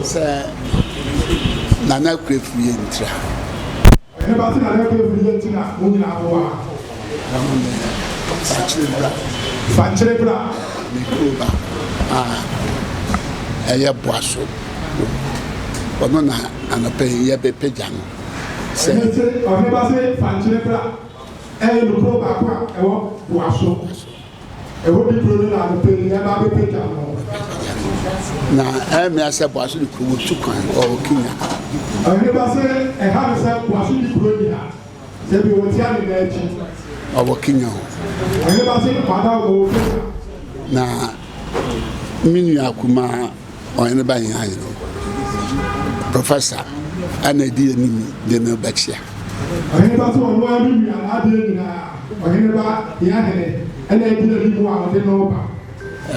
Sɛ Nana Akuafu yɛ ntira. Fankyere bra. Fankyere bra. Ne kuro ba a ɛyɛ Boaso. Ɔno na anɔpa yi yɛbɛpagya no. Sɛ. Ɔhene ba se Fankyere bra ɛyɛ ne kuro baako a ɛwɔ Boaso. Ɛhɔ di kuro no na anɔpa yi yɛba abɛpagya no. Na ɛmmea sɛ Boaso de kuro wɔtu kwan ɔwɔ Kenya. Ɔhene ba se ɛha no sɛ Boaso di kuro ni ha. Sɛ bi wɔtia ne nan akyi. Ɔwɔ Kenya o. Ɔhene ba se kwada ɔwɔ Kenya. Na me nua kumaa ɔhene ba Nyan no, Professor ɛna ɛdi anim de no bɛkyia. Ɔhene ba se ɔno ara ne nua n'adeɛ nyinaa ɔhene ba Nyahene ɛna ɛdi anim a ɔde no ba.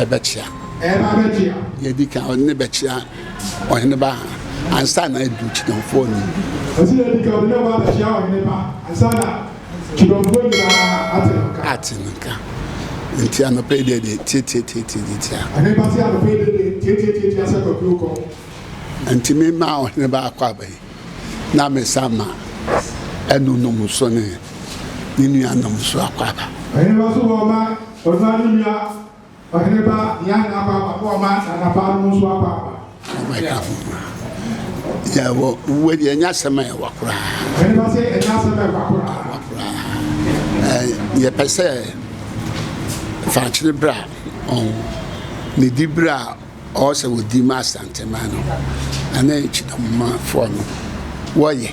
Ɛbɛkyia. Ɛba bɛkyia. Yɛdi kan ɔde ne bɛkyia ɔhene ba ansa na adu Kyidɔmfoɔ no mu. Ɔsi yɛdi kan ɔde ne ba bɛkyia ɔhene ba ansa na Kyidɔmfoɔ nyinaa ate no nka. Ate no nka. Nti anɔpa yi deɛ deɛ tiatiatiatiatia. Ɔhene ba se anɔpa yi deɛ deɛ tiatiatiatia sɛ kwakuo kɔ. Nti me maa ɔhene ba akɔ aba yi na me san ma ɛno nom so ne ne nuanom nso akɔ aba. Ɔhene ba so wɔma ɔno ara ne nua Ɔhene ba Nea Hene akɔ aba na ɔma Nana ba no nso akɔ aba. Ɔbɛka ho yɛwɔ wei deɛ ɛnyɛ asɛm a ɛwa koraa. Ɔhene ba sɛ ɛnyɛ asɛm a ɛwa koraa. Ɛwa koraa. Yɛpɛ sɛ Fankyere berɛ a ɔn ne di berɛ a ɔwɔ sɛ wɔdi ma Asanteman no ɛne Kyidɔmmafoɔ no wɔyɛ.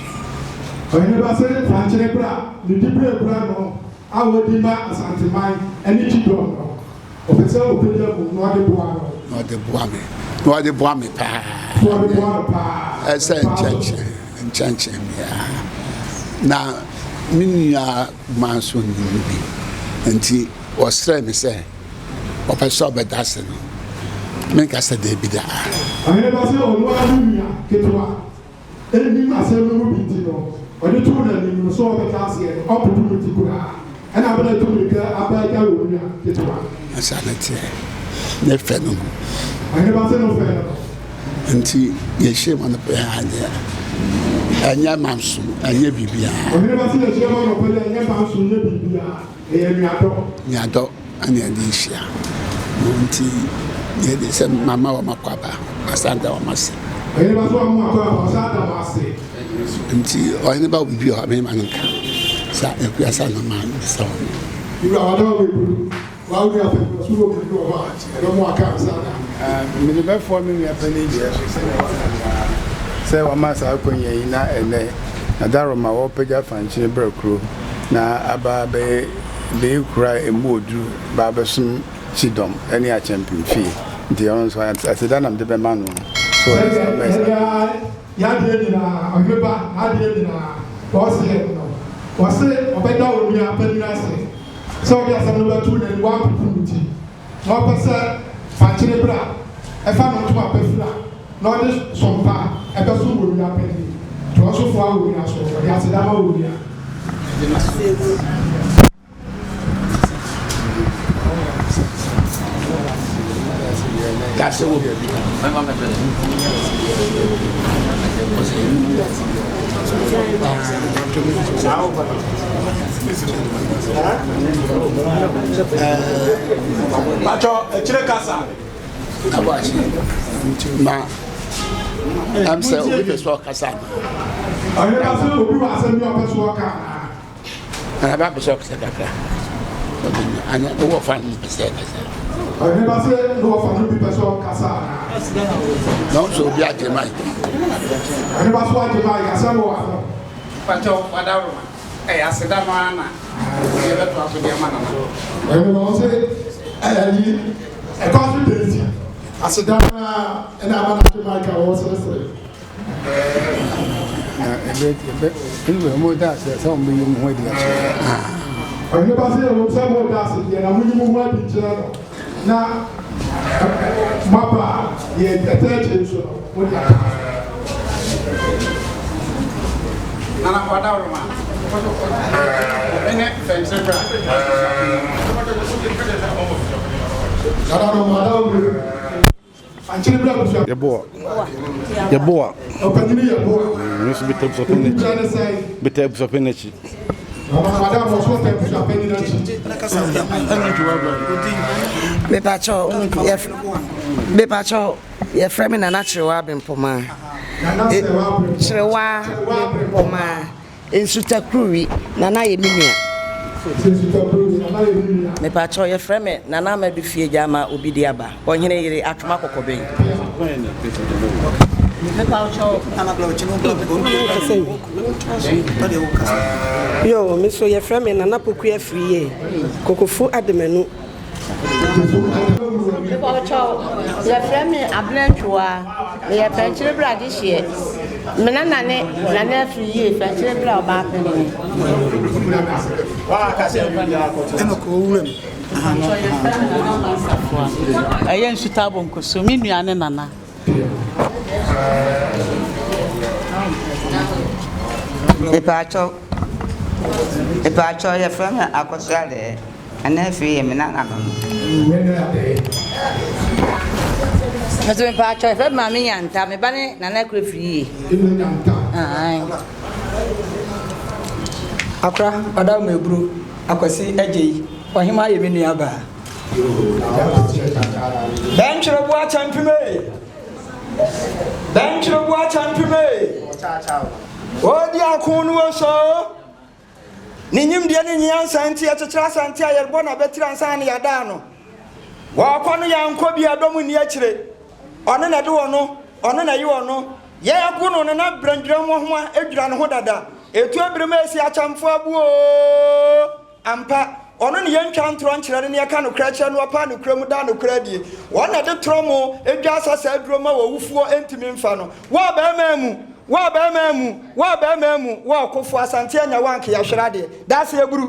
Ɔhene ba sɛ Fankyere berɛ a ne di berɛ kura no a ɔdi ma Asanteman ne Kyidɔm no, ɔpɛ sɛ ɔpagya mu na ɔde boa no. Na ɔde boa me, na ɔde boa me paa. Na ɔde boa no paa. Ɛsɛ nkyɛnkyɛn, nkyɛnkyɛn biara. Na me nua kumaa nso nim bi, nti ɔsrɛ me sɛ ɔpɛ sɛ ɔbɛda ase no, menka sɛ dabi da. Ɔhene ba sɛ ɔno ara ne nua ketewa. Nnim asɛm no mu bi nti no, ɔde too n'anim no sɛ ɔbɛka aseɛ no, ɔmpopo ne ti koraa. Ɛna Abena tu mmirika aba agya wɔ nua ketewa. Na saa na ɛteɛ, ne fɛ no mu. Ɔhene ba se no fɛ no no. Nti yɛhyiam anɔpa yi ara deɛ, ɛnyɛ manso, ɛnyɛ biribiara. Ɔhene ba se yɛhyiam anɔpa yi a, ɛnyɛ manso, ɛnyɛ biribiara, ɛyɛ nuadɔ. Nuadɔ. Ɛna yɛde rehyia no nti yɛde sɛ mama wɔn akɔ aba asan da wɔn ase. Ɔhene ba so wɔn akɔ aba ɔsan da wɔn ase. Nti ɔhene ba obibi hɔ a mema no nka sa akua sa na ma bisa wɔn. Wura wada wɔn eburu wa wo nua panyin ɔso wɔ biribi wɔ hɔ a ɛbɛmo aka ansa na. Mede bɛfoa me nua panin deɛ so sɛdeɛ waka no ara sɛ wama saa akwanya yi na ɛnnɛ Nadaroma wɔrepagya Fankyene brɛ kuro na aba abɛyɛ Bɛyɛ kuro a ɛmu wɔ duru ba abɛsom Kyidɔm ne Akyɛmpem fie nti ɔno nso aseda na mede bɛma no sɛ ɔyɛ saa Sɛdeɛ ɔbɛyɛ saa. yɛyɛ y'adeɛ nyinaa, ɔhene ba n'adeɛ nyinaa, ɔseɛ no, ɔse ɔbɛda onua panin ase sɛ ɔde asɛm no bɛto n'anim, wampopo ne ti, na ɔpɛ sɛ fakyere bra ɛfa no ntoma pa fira na ɔde som pa ɛbɛsom onua panin, nti ɔnso foa onua so, ɔde aseda ma onua. Ma Ɛm sɛ obi pɛ sɛ ɔkasa anaa? Ɔhene ba sɛ obi wɔ asɛm bi a ɔpɛ sɛ ɔka anaa? Nana ba pɛ sɛ ɔkasa kakra. Ana wowɔ fa no pɛ sɛ ɛkasa. Ɔhene ba sɛ ne wɔfa no bi pɛ sɛ ɔkasa anaa? Na wo sɛ obi agye mic. Ɔhene ba so agye mic asɛm wɔ ano. Pakyɛw Wadawroma, ɛyɛ aseda no ara na yɛbɛtoa so de ama Nana. Ɔhene ba ɔse ɛyi ɛkwan so dɛn nti aseda no ara na ama no agye mic a ɔreseresere. Na ɛbɛ ɛbɛ ɛnna wɔn da ase sɛ wɔn bɛyi wɔn ho adi akyerɛ. Ɔhene ba sɛ ɛwom sɛ mo da ase deɛ na monyi mo ho adi nkyerɛ no na moaba a deɛ ɛtɛ akyire nso no mode aka ho. Nana Ɔdawuruma, mene Fɛnkyere Bra. Nana Ɔdawuruma. Ankyere bere abusua. Yeboah. Yeboah. Ɔpanyini Yeboah. Me nso beta abusuapɛn n'akyi. Bere ne sɛn? Beta abusuapɛn n'akyi. Mama madam ɔso ɔtɛ abusuapɛn n'akyi. Mepakyɛw yɛ mepakyɛw yɛfrɛ me Nana Kyerewa Bempɔmaa. Nana Sɛwa Bempɔmaa. Kyerewa Bempɔmaa. Nsutakuruwi, Nana yɛ me nua. Nsutakuruwi, Nana yɛ me nua. Mepakyɛw yɛfrɛ me Nana Amadu Fie-Gyama Obidiaba, Ɔhene yere, Atwoma Kɔkɔbɛn. Yoo, me so yɛfrɛ me Nana Poku Afriyie, Kokofu Ademanu. Mepɔkyɛw, yɛfrɛ me Abena Ntwowaa. Meyɛ Pɛnkyere Bra dehyeɛ. Me nana ne Nana Afiri Yie, Pɛnkyere Bra ɔbaa panin. Ɛyɛ Nsuta Abonkoso, me nua ne Nana. Mepaakyɛw, mepaakyɛw yɛfrɛ me Akosua Adɛɛ. Nana Afiri yɛ me nana no no. Mese mepaakyɛw yɛfrɛ me Maame Nyanta, me ba ne Nana Akua Afiri Yie. Ae. Akora, Ɔdawoma Aburo, Akwasi Agyei, Ɔhemaa yɛ me nua baa. Bɛntwerɛ boa kyɛmpem ee. Bɛntwerɛ boa kyɛmpem ee. Odi ako no oso. Ne nyimdeɛ ne nyansa nti yɛkyekyere Asante a yɛrebɔ no abatiri ansa na yɛada ano. Wɔkɔ no yɛankɔ bi a dɔm nni akyire. Ɔno na ɛde ɔno, ɔno na ɛyɛ ɔno. Yɛago no no na brɛndwerɛ nwohoa adwira ne ho dada. Ɛtu abirim a ɛsi akyɛmfo aboɔ oo. Ampa, ɔno ne yɛntwa ntorɔ nkyerɛ no na yɛka nokorɛ kyerɛ no, ɔpaa nokorɛ mu daa nokorɛ adie. Ɔno na ɛde torɔmo dwa asasa aduro ma ɔwufoɔ ntumi mfa no. Wo abarimaa mu, wo abarimaa mu, wo abarimaa mu, wo ɔkofoɔ, Asante anya wo anka yɛahwere adeɛ. Daase aburu.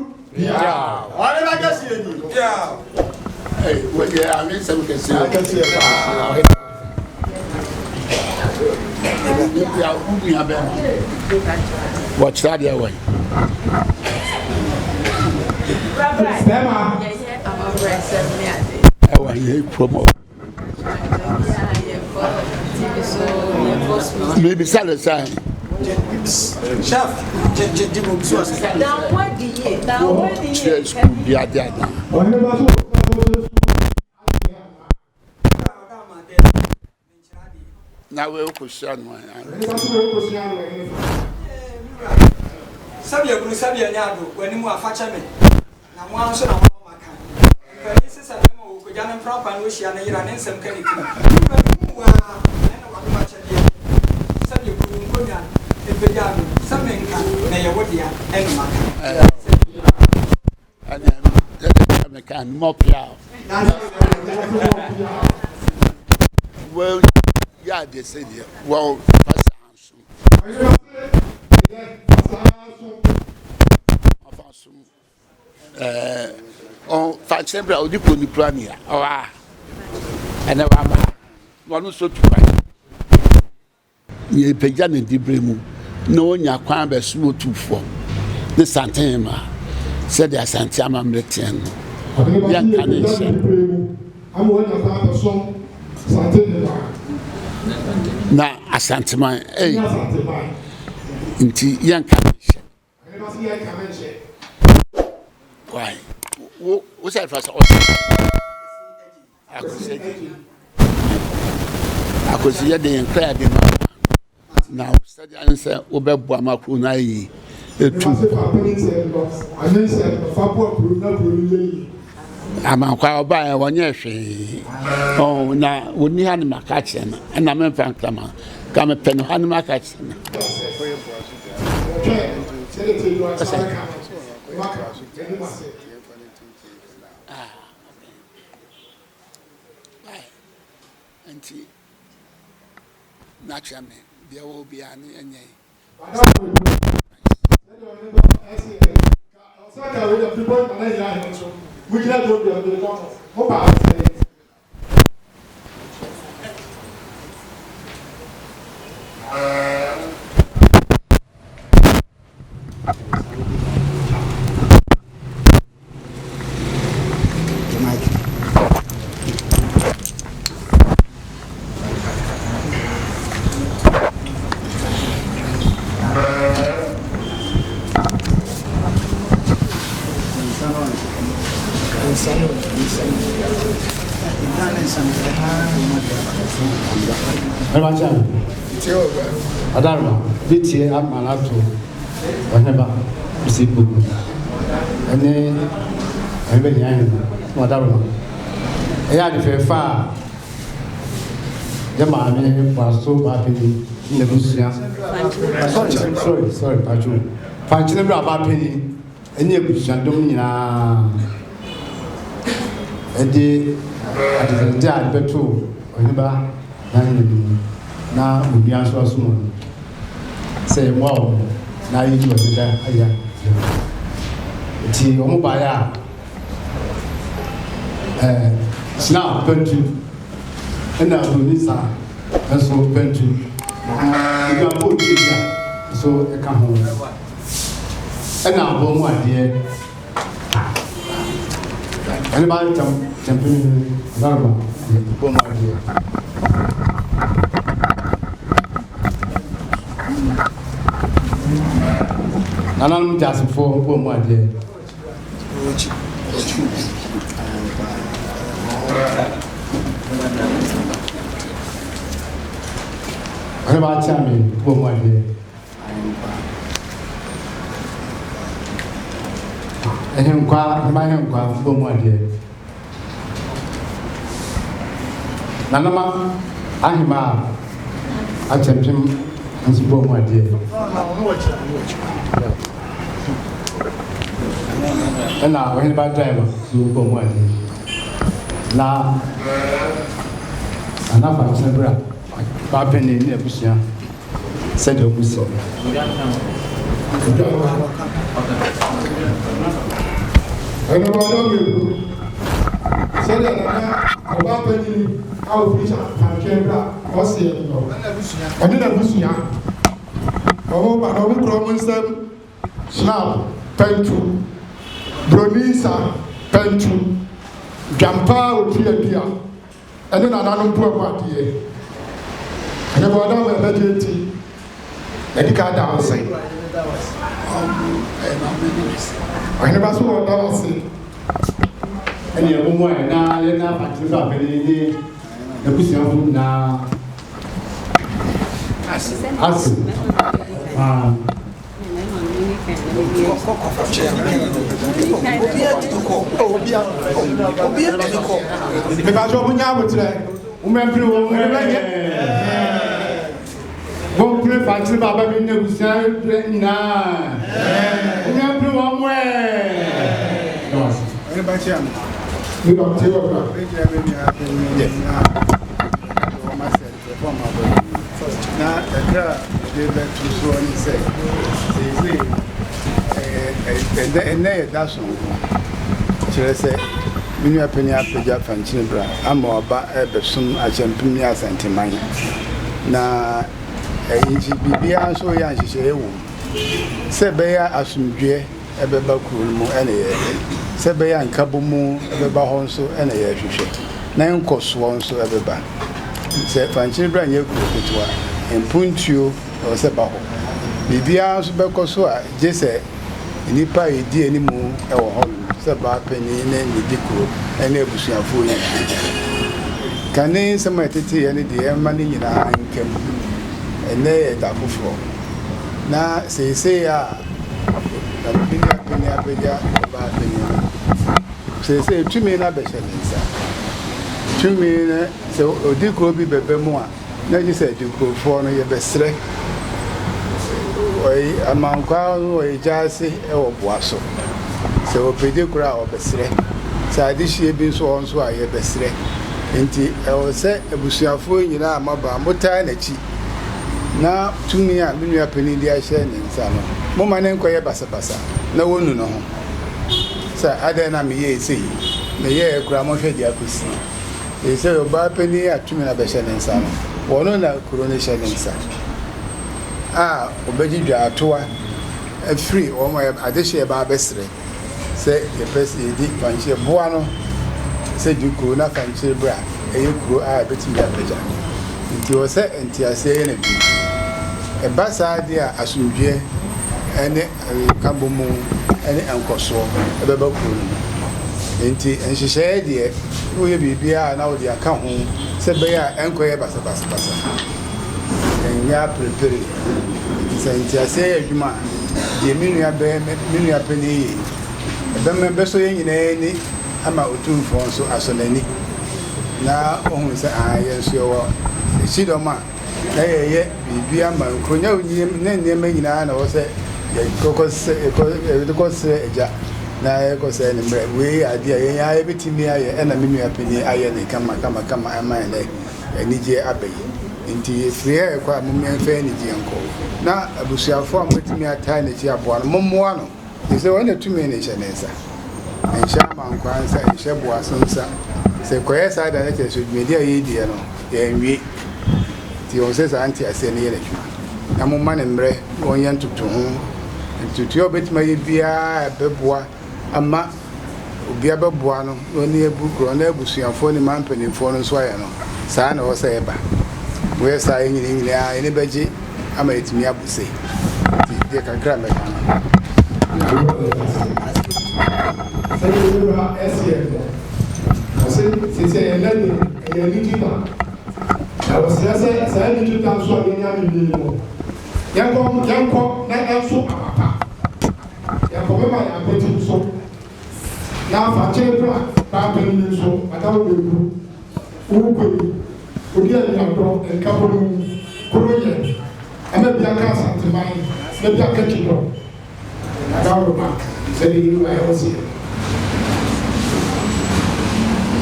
Wɔkyerɛ adeɛ wɔ yi. Bɛrima. Ɛwɔ yɛ kurom hɔ. Mebisa no sɛ. Kyerɛ sukuu bi ade anaa? Na wei wokɔhyia no ɛ? Sɛbi abunu sɛbi ɛnyɛ ado w'anim a fakyɛ me na mo ara nso na moama maka Mpanin se sɛ bɛrima wɔ kogya ne mpra kwan na ohyia ne yere a ne nsɛm ka ne tirim Me wura me hu wo ara ɛna w'adom akyɛdeɛ Sɛbi abunu wo nkonnwa mpagyaa me sɛ menka na ɛyɛ wo dea ɛna maka Sɛbi Ɛnna yɛde meka no mɔpia. Well, yɛ ade sɛ deɛ wɔn fasaa so. Ɔfa so. Ɛɛ ɔn fakyerɛ bra odi kuro ni kura nia ɔwa ɛnɛ waba wɔn nso tu kwan. Yɛrepagya no diberɛ mu na ɔnya kwan abɛsom Otumfoɔ ne Santenhemaa sɛdeɛ Asante amammerɛ teɛ no. Yɛnka ne nhyɛ. Na Asanteman ei, nti yɛnka ne nhyɛ. Why? Wo wo sɛ fa sɛ ɔsɛ. Akosɛ gye. Akwasi yɛde yɛn kra de ma na sɛdeɛ ayɛ sɛ wobɛboa ma kuro no ayɛ yie ɛtu Amankwa ɔbaeɛ wɔnyɛ hwee ɔn na wɔnni ha no maka kyerɛ no ɛna memfa nkrama ka mepɛ no ha no maka kyerɛ no. Nti na kyerɛ me deɛ wɔ biara ne ɛnyɛ. Adarma bi tie ama no ato ɔhene ba Osei Poku ne ɔhene ba Nyiahene na ɔdaroma. Ɛyɛ ade fɛɛfɛ a yɛ maame Boaso Baapanyin ne n'abusua sorry sorry sorry patro Fankyene Bra Baapanyin ne abusuadɔm nyinaa de adesrɛde a bɛtoo ɔhene ba n'ahene no mu na onua nso asom no sɛ yɛmmoa wɔn na yɛyi wɔn da ayɛ nti wɔn baeɛ a ɛɛ snap pɛntu ɛna broni sa nso pɛntu edwampo otuatua nso ɛka ho ɛna abɔ mu adeɛ ɛne ba kyɛm kyɛmpene adaroma bɔ mu adeɛ. Nananom gyasefoɔ bɔ mu adeɛ. Ɔhene ba akyea me bɔ mu adeɛ. Ahenkwa, ɔhema ahenkwa bɔ mu adeɛ. Nanama ahema a akyɛmpem nso bɔ mu adeɛ. Ɛna ɔhene ba driver nso bɔ mu adeɛ. Na anafa nkyɛn bra ba panyin ne abusua. Sɛdeɛ ɔmo si. Ɛna wɔn mmienu sɛdeɛ nana ɔbaa panyin a ofiri Santwɛn bra ɔseɛ no ɔne n'abusua wɔn ba na wɔn kura wɔn nsam snap pɛntu broni nsa pɛntu dwampa a otwi adua. Ɛne nananom mpo ɛho adeɛ. Ɛne bɔ ɔdɔ ɛbɛgye nti yɛde ka da wo se. Ɔhene ba so wɔ da wo ase. Ɛne ɛbɔ mu ayɛ na yɛn na afakyere ba abɛne ne abusuafo nyinaa ase. Ah. Mepatwɛ ɔmo nya abotrɛ. Womampere wɔn mu ɛbɛyɛ. Wɔmpere fakyere baaba bi ne abusua berɛ nyinaa. Womampere wɔn mu ɛ. Na kakra a mede bɛto soɔ ne sɛ, seesei ɛnnɛ ɛnnɛ yɛ da sononko. Kyerɛ sɛ, me nua panin apagya Fankyene Bra ama waba rebɛsom Akyɛmpem ne Asanteman. Na ɛyi nti biribiara nso yɛ nhyehyɛeɛ wɔ mu sɛ ɛbɛyɛ asomdwoeɛ ɛbɛba kuro no mu na yɛrepɛ, sɛ ɛbɛyɛ a nkabɔmu bɛba hɔ nso na yɛrehwehwɛ, na nkɔsoɔ nso bɛba. Sɛ Fankyene Bra nyɛ kuro ketewa, mpuntuo ɛwɔ sɛ ɛba hɔ. Biribiara nso bɛkɔ so a gye sɛ nnipa a ɛdi anim wɔ hɔ nom, sɛ baa panin ne ne di kuro ne abusuafoɔ nyinaa. Kane nsɛm a ɛteteeɛ no deɛ yɛmma ne nyinaa nka mu. Ɛnnɛ yɛ da foforɔ. Na seesei a me nua panin apagya ɔbaa panin no, seesei tumi no abɛhyɛ ne nsa. Tumi no, sɛ ɔdi kuro bi bɛba mu a, na gye sɛ adikurofoɔ no yɛbɛsrɛ. Ɔyi amankwaa no ɔyɛ gyaase wɔ boa so. Sɛ ɔpɛgye koro a ɔbɛsrɛ. Sɛ adehyeɛ bi nso wɔ hɔ nso a yɛbɛsrɛ. Nti ɛwɔ sɛ abusuafoɔ nyinaa a moaba motaa n'akyi na tumi a me nua panin de ahyɛ ne nsa no, momma no nkɔyɛ basabasa na wɔnnu ne ho sɛ adɛn na meyɛɛ sei, meyɛɛ koraa monhwɛ deɛ akɔsi. Seesei ɔbaa panin a tumi no abɛhyɛ ne nsa no, ɔno na kuro no hyɛ ne nsa a ɔbɛgye dwaatoa afiri wɔn a adehyeɛ ba abɛsrɛ sɛ yɛpɛ sɛ yɛdi fankye yɛboa no sɛ di kuro na fankye berɛ a ɛyɛ kuro a ɛbɛtumi apagya. Nti wɔ sɛ nteaseɛ yɛ n'adwuma. Ɛba saa deɛ a asomdwoeɛ ne nkabɔmu ne nkɔsoɔ bɛba kuro no mu. Enti nhyehyɛeɛ deɛ, woyɛ biribiara a na wode aka ho sɛ ɛbɛyɛ a ɛnkɔyɛ basabasabasa, ɛnyɛ aperepere. Enti sɛ nteaseɛ yɛ adwuma a, deɛ me nua bɛyɛ, me nua panin yɛ yi, ɛbɛma ɛbɛsɔ yɛn nyinaa ani ama Otumfoɔ nso asɔ n'ani na wahunu sɛ aane yɛn nso yɛwɔ akyidɔm a na yɛyɛ biribi ama nkuro. Nyɛ ne nneɛma nyinaa na ɛwɔ sɛ yɛde kɔsrɛ agya na yɛkɔsrɛ ne mmerɛ. Wei yɛ adeɛ a yɛn ara yɛbɛtumi ayɛ ɛna me nua panin ayɛ ne kama kama kama ama ɛnɛ anigyeɛ aba yi. Nti yɛfiri ha yɛkɔ a mom yɛmfa anigyeɛ nkɔ. Na abusuafoɔ a mobɛtumi ataa n'akyi aboa no, mommoa no. Efisɛ ɔno na tumi no hyɛ ne nsa. Ɛnhyɛ amankwaa nsa, ɛnhyɛ boaso nsa. Sɛ ɛkɔyɛ saa de a, na kyerɛ sɛ dwumadi a yɛrediɛ no, yɛanwie. Nti ɛwɔ sɛ saa nteaseɛ no yɛ n'adwuma. Na momma no mmerɛ na ɔnyɛ ntotoho. Ntotoeɛ a ɔbɛtumi ayɛ biara a ɛbɛboa ama obi abɛboa no na ɔne abu korɔ na abusuafoɔ ne mmaa mpanimfoɔ no nso ayɛ no, saa na ɛwɔ sɛ ɛba. Woyɛ saa a, yɛn nyinaa yɛn ani bɛgye ama yɛatumi abɔ se. Nti deɛ kakra a mɛka no. Sɛdeɛ yɛn wura seɛ no, ɔse seesei ɛnnɛ de ɛyɛ anigye da, na ɔsrɛ sɛ saa anigye da nso a yɛanya no nnɛ yi no, yɛnkɔ yɛnkɔ na ɛnso aba pa. Yɛnkɔ mɛma yɛn abati nso, na afa kyɛn bra baa panin nso, ada wo bɛwu. Wokɔ yi, obi anuadɔ nkabom mu koro yɛ ama bi aka Asanteman na bi aka Kyidɔ Adaworoma sɛdeɛ yɛn wura ɛwɔ seɛ.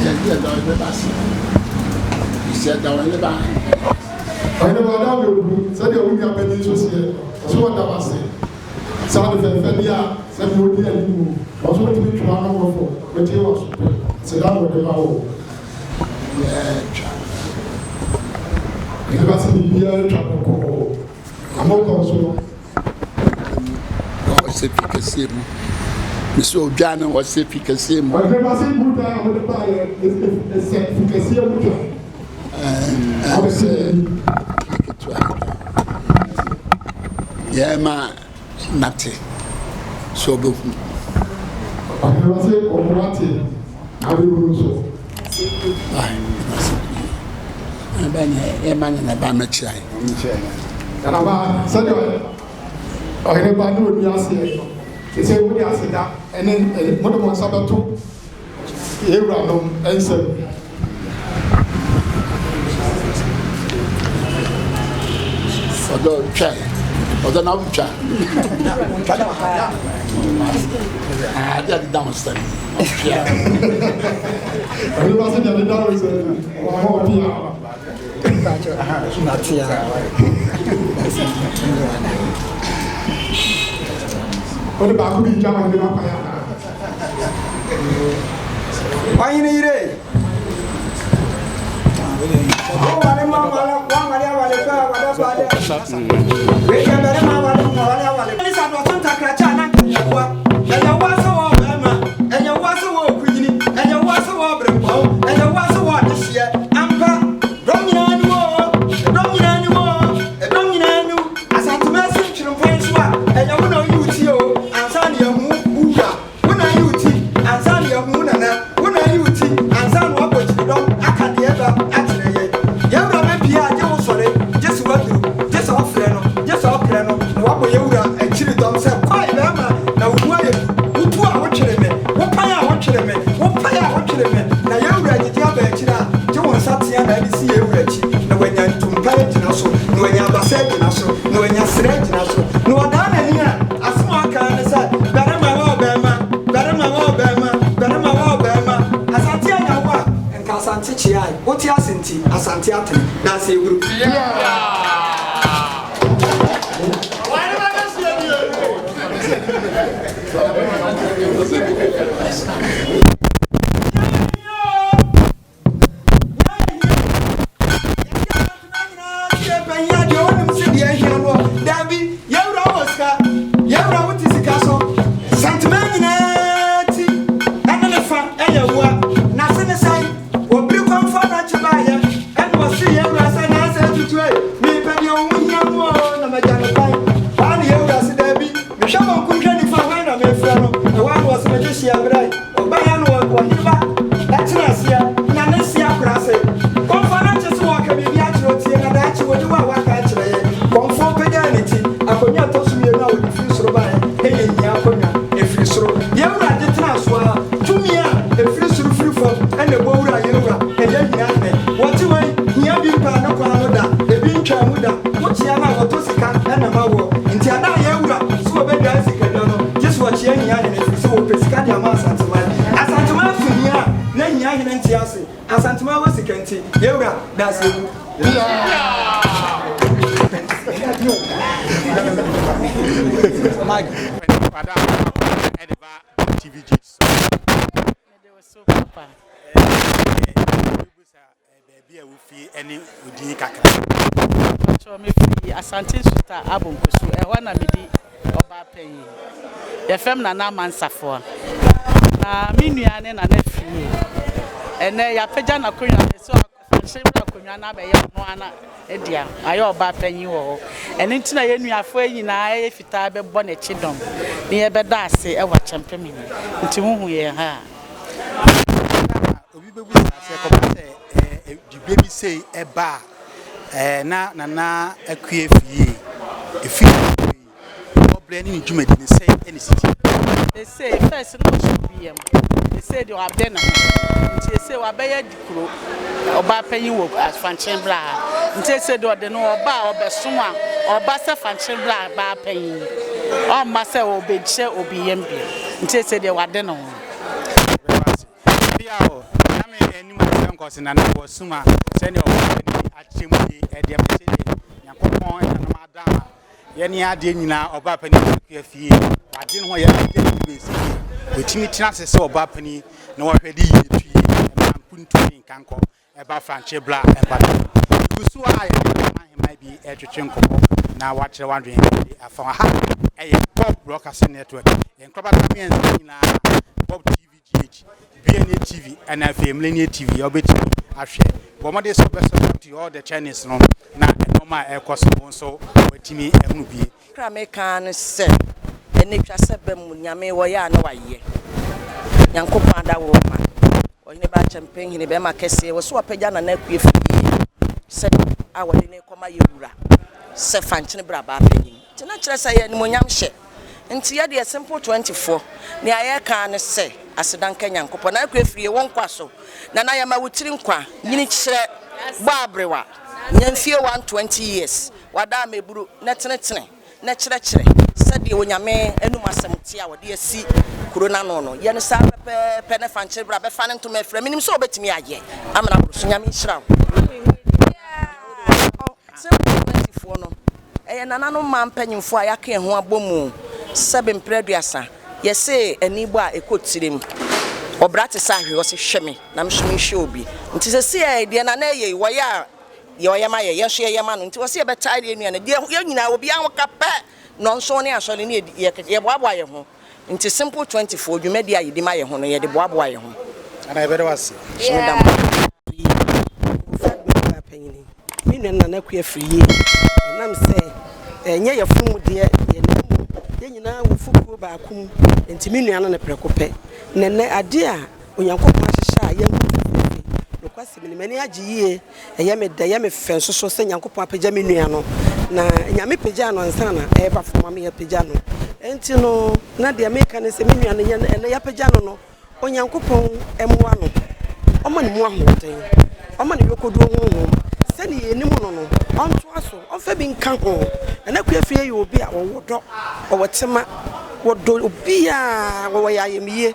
Yɛde yɛda ɔhene ba ase. Sɛ yɛda ɔhene ba. Ɔhene ba ɔda wo agu sɛdeɛ wo nua panin nso seɛ ɔso ɔda wo ase sɛ ade fɛfɛ bi a sɛdeɛ ɔdi anim ɔso ɔtumi twe w'ano mmɔfo ɔtie w'aso pɛ aseda na ɔde ma wo. Biribiara atwa. Ɛba sɛ biribiara atwa bɔkɔɔ. Amokɔ nso. Ɔsɛ fi kɛseɛ mu. Mesɛ odwa no ɔsɛ fi kɛseɛ mu. Ɔhene ba sɛ bu dan a wode baeɛ ɛsɛ fi kɛseɛ mu twa. Ɛsɛ ketewa. Yɛma nate sɛ ɔbɛhu. Ɔhene ba sɛ ɔmo ate na abɛhunu nso. Yɛma ne naba mɛkyia Nanaba sɛdeɛ ɔhene ba ne ɔni aseɛ no, sɛ wode aseda ɛne mode mo nsa bɛto Yɛn wuranom nsam. Ɔdɔ twa ɔdɔ na wotwa. Ade a deda wo nsam. Ɔpia. Ɔde ba sɛ deɛ deda wo nsam. Ɔma ɔpia. Wode baako bi gya ma ne ba kwan anaa? Ɔhene yere. Woware ma wale waware awale pɛ a wada so ade. Wei yɛ barima awale awale awale. Ne sa dɔso ntakrakyɛ a na nka ɛyɛ woa. Ɛyɛ woa sɛ wɔ ɔbarima, ɛyɛ woa sɛ wɔ ɔkunyini, ɛyɛ woa sɛ wɔ ɔberempɔn, ɛyɛ woa sɛ wɔ ɔdehyeɛ. Ampa, dɔm nyinaa ni wo o, dɔm nyinaa ni wo o, dɔm nyinaa ni wo. Asantuma si ntwerempɔn so a, ɛyɛ wo na woyi wo ti o, ansa na yɛahu wo wura. Wo na ayi wo ti ansa na yɛahu wo nana. Wo na ayi wo ti ansa na woabɔ kyiridɔm aka deɛ ɛba akyerɛ. Asante kyeae. Wote ase nti, Asante atene. Danse Eburu. Ɔbaeɛ no ɔhene ba tena aseɛ na ne se akora ase. Kɔmfoɔ no akye so wɔreka biribi akyerɛ ɔtie na daakye wɔdi hɔ a waka akyerɛ yɛn. Kɔmfoɔ pagyaa ne ti. Akonnwa a ɛtɔ so mmienu a wɔde firi soro baeɛ yɛ hia akonnwa. Ɛfiri soro. Yɛn wura gye tenaa so ara. Tumi a ɛfiri soro firi fam na ɛbɔ wura yɛn wura. Ɛyɛ hia hene. Wɔte hɔ yi, hia bi mpaa ne kwan ano da. Ebi ntwaa mu da. Wokyea no a, wɔtɔ sika na ma woɔ. Nti ada a yɛn wura se wɔbɛdwae sikadwa no, gye sɛ ɔkyea hia hene ɛfiri sɛ wɔpɛ sika de ama Asanteman. Asanteman so hia a na hia hene nte ase. Asanteman wɔ sika nti, yɛn wura, da ase awu. Baabi a wofie ne wo din kakra. Mpakyɛw mefiri Asante Nsuta Abonkosu ɛhɔ na medi ɔbaa panyin. Yɛfrɛ me Nana Amansafoa. Na me nua ne Nana Afriyie. Ɛnɛ yɛapagya n'akonnwa no so ahyɛ mu akonnwa no abɛyɛ ɔno ara ne dea. Wayɛ ɔbaa panyin wɔ hɔ. Ɛno nti na yɛn nuafoɔ yi nyinaa yɛ fitaa bɛbɔ n'akyi dɔm na yɛbɛda ase wɔ Akyɛmpem hene. Nti wohu yɛn ha a. Obi bɛbisa sɛ ɛkɔba sɛ dibea bi sei ba a, na Nana Akua Afriyie ɛfiri ne berɛ yi, ɔbrɛ ne ne dwumadi no sɛn na ɛsi teɛ? Sesei, first na ɔhyɛ obi yam, sesei deɛ wabɛ ne ho, nti sesei wabɛyɛ dikuro, ɔbaa panyin wɔ Fankyen bra ha, nti sesei deɛ ɔde no ɔba a ɔbɛsom a, ɔba sɛ Fankyen bra baa panyin, ɔmma sɛ ɔbɛhyɛ obi yam bio, nti sesei deɛ wade ne ho. Bia o, na me anim asɛ nkɔse na na wɔ sum a sɛnea ɔbɔfo no akyerɛ mu yi ɛdeɛ me se deɛ Nyankopɔn ɛna nam ada ama yɛne adeɛ nyinaa ɔbaa panin akua fie wagye ne ho yɛ adeɛ ne bɛsi yie wɔtumi tena ase sɛ ɔbaa panin na wɔhwɛ de yie tu yie ɛma mpuntuo ne nkankɔ Ɛba Frankye bra mpata. Yɛgu so a yɛne Ɔman Heman bi retwetwe nkɔmmɔ na wakyerɛ w'adwene de afa ho. Ha ɛyɛ Bob Broadcasting Network. Yɛn nkorabata mmiɛnsa nyinaa, Bob TV GH, BNA TV, ɛna afei Millennial TV, wobɛtumi ahwɛ. Bɔ mmɔden sɛ wobɛ subscribe to all the channels no na nneɛma a ɛrekɔ so no wo nso watumi ahunu bi. Kakra a meka ara ne sɛ, ɛnɛ twa sɛ ba mu, Nyame wɔyɛ a na wayɛ. Nyankopɔn adaworoma. Ɔhene ba Akyɛmpenhene, barima kɛseɛ, wɔ so wapagya Nana Akua fie sɛ a wɔde no rekɔma yɛ wura sɛ Fankyene brabaa panyin. Nti na kyerɛ sɛ ɛyɛ animuonyam hyɛ. Nti yɛ deɛ Simple 20 foɔ, nea yɛreka ara ne sɛ aseda nka Nyankopɔn. Nana Akua fie, wo nkwa so. Nana yɛma wo tiri nkwa, nyini kyerɛ, bɔ aberewa, nya mfie 120 years, wada ameburu, na tenetene. na kyerɛkyerɛ sɛdeɛ Onyame anum asɛm teɛ a ɔde asi kuro no ano no, yɛ no saa pɛpɛɛpɛ na fa nkyere bra bɛfa ne ntoma afira, menim sɛ wobɛtumi ayɛ amena aboro so, Nyame nhyira wo. Simple Twentyfoɔ no, ɛyɛ nananom mmaa mpanyimfoɔ a yɛaka yɛn ho abɔ mu sɛbe mprɛ aduasa, yɛse ani bɔ a ɛkɔ tirim, ɔbra te sɛ ahwehwɛ, ɔse hwɛ me na me nso menhwɛ obi, nti seesei deɛ nana ɛyɛ yi, wɔyɛ a Deɛ ɔyɛ ma yɛ, yɛn nso yɛyɛ ma no. Nti wɔse yɛbɛtaa yɛn nua no. Deɛ yɛn nyinaa obiara ho ka pɛ, nnɔnson ne asɔre ne yɛdi, yɛ, yɛboaboa yɛn ho. Nti Simple 24 dwumadie a yɛdi ma yɛn ho no, yɛde boaboa yɛn ho. Ana yɛbɛda wo ase. So meda mo ase. Mmofra de me panyin. Me nua Nana Akua firi yie. Ɛnam sɛ ɛnyɛ yɛn mu deɛ yɛn na mmom yɛn nyinaa wɔ fukuo baako mu nti me nua no ne prɛko pɛ. Na ɛnnɛ adeɛ a Onyankopɔn ahyehyɛ a yɛahu fɛfɛɛfɛ yi, nokwasɛm ni, m'ani agye yie. Ɛyɛ me dɛ, ɛyɛ me fɛ nso so sɛ Nyankopɔn apagya me nua no. Na Nyame pagyaa no ansa na ɛreba fam ama yɛapagya no. Enti no, na deɛ meka ne sɛ me nua no, yɛn ɛnnɛ yɛapagya no no, Onyankopɔn mmoa no, ɔmma ne mu ahoɔden, ɔmma no yɔkɔduo honhom, sɛdeɛ yɛnim no no, ɔntoa so, ɔmfa bi nka ho. Nana Akuafie yɛ obi a ɔwɔ dɔ, ɔwɔ tema, wɔdɔ obiara, wɔwɔ ayamyie.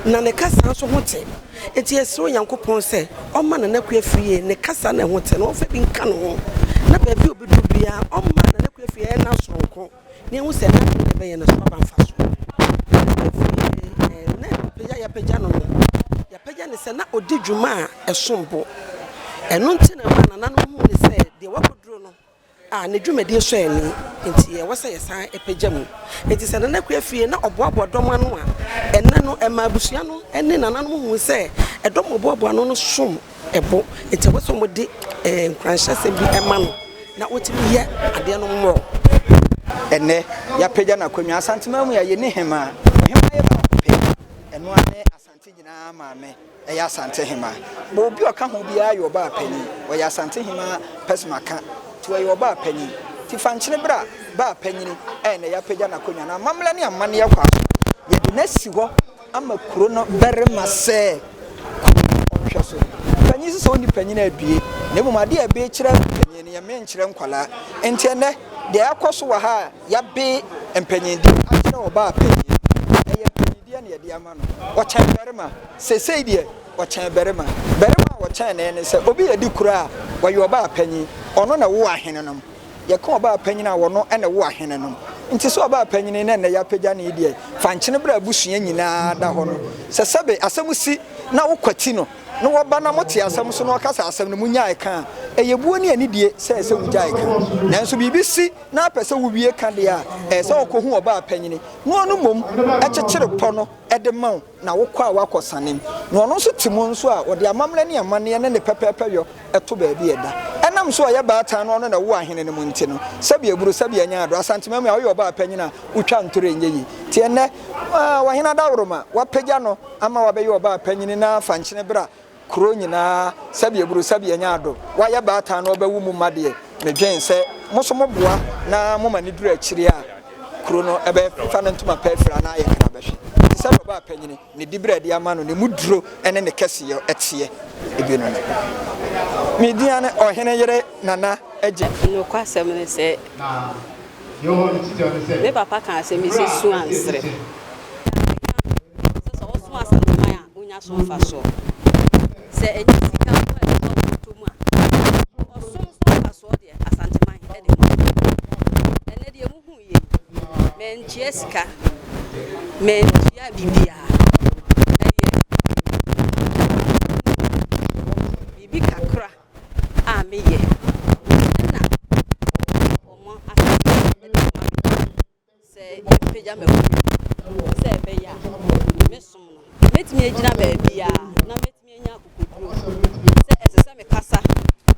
Na ne kasa nso ho te. Enti yɛsrɛ Onyankopɔn sɛ ɔmma Nana Akua Afriyie ne kasa na ɛho te no ɔmfa bi nka ne ho na baabi a ɔbɛduru biara ɔmma Nana Akua Afriyie ɛyɛ n'asoronko na yɛhu sɛ n'adwene na ɛbɛyɛ no so aba mfasoɔ. Nana Akua Afriyie eh, na pagya yɛapagya no no yɛapagya no sɛ na ɔdi dwuma a ɛsom bo. Ɛno nti na ɛma nananom hu ne sɛ deɛ wakɔduro no a ne dwumadie sɔ ani nti ɛwɔ sɛ yɛsan pagya mu. Enti sɛ Nana Akua fie na ɔboaboa dɔm ano a, ɛnnɛ no ɛma abusua no ne nananom hu sɛ ɛdɔm a ɔboaboa ano no som bo nti ɛwɔ sɛ wɔde nkuranhyɛsɛm bi ma no na ɔtumi yɛ adeɛ no mmorɔ. Ɛnnɛ, yɛapagya no akonnwa. Asanteman mu yi a, yɛnni hemaa. Ɔhemaa yɛ baako pɛ. Ɛno ara ne Asante nyinaa maame yɛ Asante hemaa. But obi a ɔka ho biara yɛ ɔbaa panin. Ɔyɛ Asante hemaa pɛsmaka nti ɔyɛ ɔbaa panin. Nti fa nkyene bra baa panyini a ɛnɛ yɛapagya n'akonnwa no. Amammerɛ ne amanneɛ kwan so, yɛde no asi hɔ ama kuro no barima sɛ kuro no ɔnhwɛ so. Panyin sɛ sɛ ɔnni panyin a abue, na mmom adeɛ a ɛbee kyerɛ panyin no yɛmmee nkyerɛ nkwadaa. Nti ɛnɛ deɛ akɔ so wɔ ha a yɛabee mpanyindie akyerɛ ɔbaa panyin no, ɛyɛ mpanyindie na yɛde ama no. Ɔkyɛn barima. Seesei deɛ, ɔkyɛn barima. Barima a ɔkyɛn no ne sɛ, obi yɛ di koro a, ɔyɛ ɔbaa panyin. Ɔno na ɛwo ahenenom. Yɛka ɔbaa panyin a, ɔno na ɛwo ahenenom. Nti sɛ ɔbaa panyin na ɛnnɛ yɛapagya no yi deɛ, fa nkyene bra abusua nyinaa da hɔ no. Sɛ sɛbe asɛm si na wokwati no, na wɔba na mote asɛm so na ɔka sɛ asɛm no monyae ka a, ɛyɛ buo ne anidie sɛ ɛsɛ sɛ wogyae ka. Nanso biribi si na apɛ sɛ wowie ka deɛ a, ɛyɛ sɛ wokɔhu ɔbaa panyini na ɔno mmom kyekyere pɔ no de ma wo na wokɔ a woakɔ sanem. Na ɔno nso te mu nso a, ɔde amammerɛ ne amanneɛ ne ne pɛpɛɛpɛyɔ to baabi a ɛda. Ɛnam sɛ ɔyɛ baatan na ɔno na ɛwo ahene no mu nti no, sɛbi aburu, sɛbi anya ado. Asanteman mu a, woyɛ ɔbaa panyin a, wotwa ntoro ɛnyɛ yie. Nti ɛnnɛ, Ɔhene Adaworoma, wɔapagya no ama wabɛyɛ ɔbaa panyin na afa nkyene bra Kuro nyinaa, sɛbi aburu sɛbi anya ado, wayɛ baatan na ɔbɛwo mu mma deɛ, medwen sɛ mo nso moboa na moma no duru akyiri a, kuro no bɛfa no ntoma pa afira na ayɛ krabɛhwɛ. Te sɛ deɛ ɔbaa panyini, ne diberɛ a ɛde ama no, ne mu duro ne ne kɛseyɛ teɛ bi no no. Me din ane Ɔhene yere Nana Agye. Nokwasɛm ne sɛ, me papa kaa asɛm bi sɛ, Su ansere. Sɛ sɛ wosom Asanteman a, wonya so mfasoɔ. Sɛ ɛnyɛ sika nko a ɛbɛtɔ bɔtɔ mu a, ɔsom so mfasoɔ deɛ Asanteman de ma wo. Ɛnnɛ deɛ muhu yei, mantua sika, mantua biribiara. Ɛyɛ biribi kakra a meyɛ ɛna wɔn asase de ama me. Sɛ yɛpagya m'akonnwa sɛ ɛbɛyɛ a me som no, mɛtumi agyina baabiara na mɛtumi anya akokoduro sɛ ɛsɛ sɛ mekasa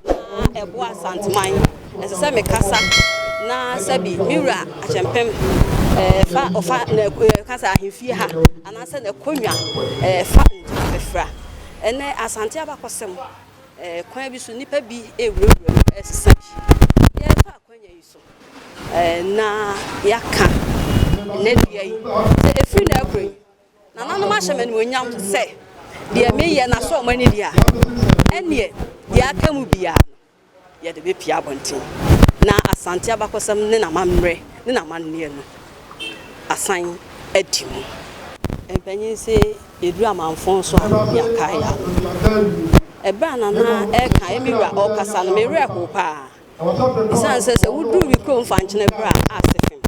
na ɛboa Asanteman, ɛsɛ sɛ mekasa na sɛbi me wura Akyɛmpem fa ɔfa na ɛka sɛ ahemfie ha anaasɛ n'akonnwa fa ntoma fɛfra. Ɛnɛ Asante abakɔsɛm kwan bi so nnipa bi rewurawura mu resesa bi. Yɛrefa akwannya yi so. Na yɛaka nnɛ dua yi sɛ ɛfiri nnɛ rekɔ yi, nananom ahyɛ me animuonyam sɛ deɛ meyɛ no asɔ wɔn ani deɛ a, ɛnneɛ deɛ aka mu biara no, yɛde bɛpue abɔnten. Na Asante abakɔsɛm ne n'amammerɛ ne n'amanneɛ no asan adi mu. Mpanyin se yɛduru amanfõ so a, yɛakae yɛn ano. Ɛberɛ a Nana reka, ɛyɛ me wura ɔrekasa no, me werɛ hoo paa. Esiane sɛ sɛ woduru me kurom Fankyene bere a ase fem,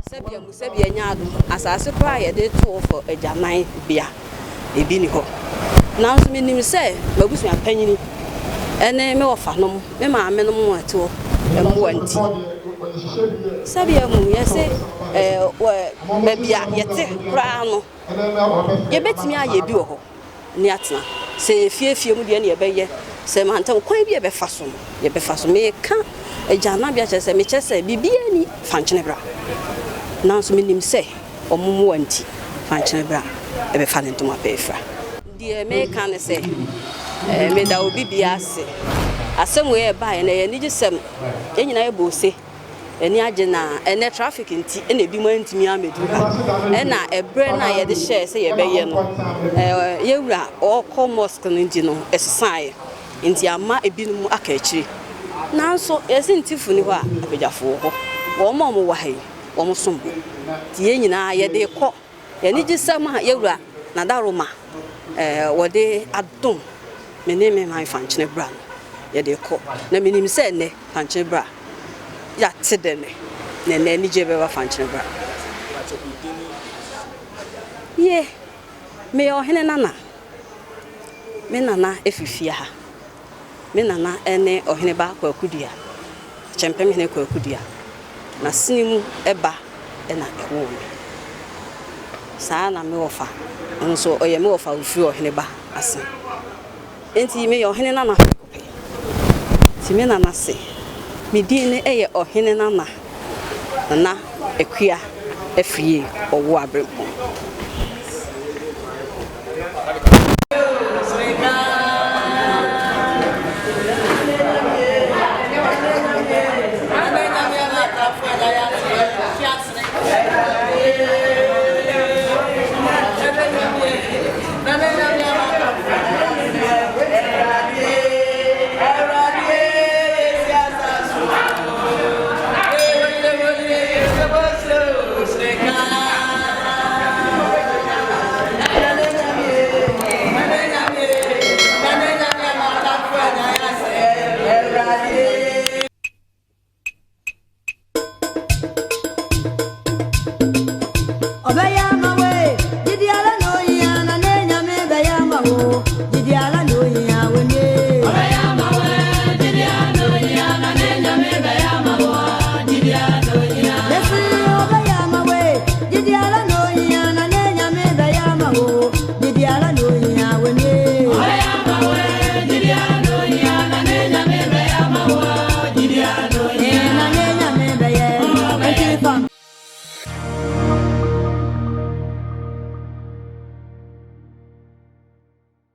sɛbea mu sɛbea nya adom, asase koraa a yɛde to hɔ fɔ agyanan bea, ebi nni hɔ. Nanso minim sɛ m'abusua panyin ne me wɔfanom, me maamenom a ɛte hɔ mmoa nti, sɛbea mu yɛse baabi a yɛte koraa no, yebetumi ayɛ bi wɔ hɔ. ne atena. Sɛ ɛyɛ fie fie mu deɛ ne yɛbɛyɛ, sɛ mantam kwan bi a yɛbɛfa so no, yɛbɛfa so. Meka agyananbea kyerɛ sɛ, mekyerɛ sɛ biribiara nni Fankyene Bra. Nanso menim sɛ wɔn mmoa nti, Fankyene Bra bɛfa ne ntoma pa afira. Deɛ meka ne sɛ, meda obi biara ase. Asɛm wei a ɛbaeɛ no, ɛyɛ anigyesɛm. Yɛn nyinaa yɛbɔ ose. Ani agye na ɛnnɛ traffic nti na ebinom antumi ammɛduru ha. Ɛna ɛberɛ no a yɛde hyɛɛ sɛ yɛbɛyɛ no, yɛn wura ɔrekɔ mosque no nti no, ɛsesaeɛ. Nti ama ebinom aka akyire. Nanso yɛse Ntifo nni hɔ a, Apagyafo wɔ hɔ. Wɔn a wɔwɔ ha yi, wɔsom bo. Nti yɛn nyinaa yɛde rekɔ. Anigyesɛm a yɛn wura. Nadaroma eh, wɔde adom me ne me man Fankyene bra no, yɛde rekɔ. Na menim sɛ ɛnnɛ Fankyene bra, yɛate dɛ nnɛ, na ɛnnɛ anigyeɛ bɛba Fankyene bra. Ye, meyɛ ɔhene nana. Me nana firi fie ha. Me nana ne Ɔheneba Kwaku Dua, Kyɛmpemhene Kwaku Dua. N'asene mu ba na ɛwoo me. Saa ara na me wɔfa nso, ɔyɛ me wɔfa a ɔfiri Ɔheneba ase. Enti meyɛ Ɔhene nana prɛko pɛ. Nti me nana se, me din no yɛ Ɔhene Nana, Nana Akua Afriyie Ɔwoaberempɔn.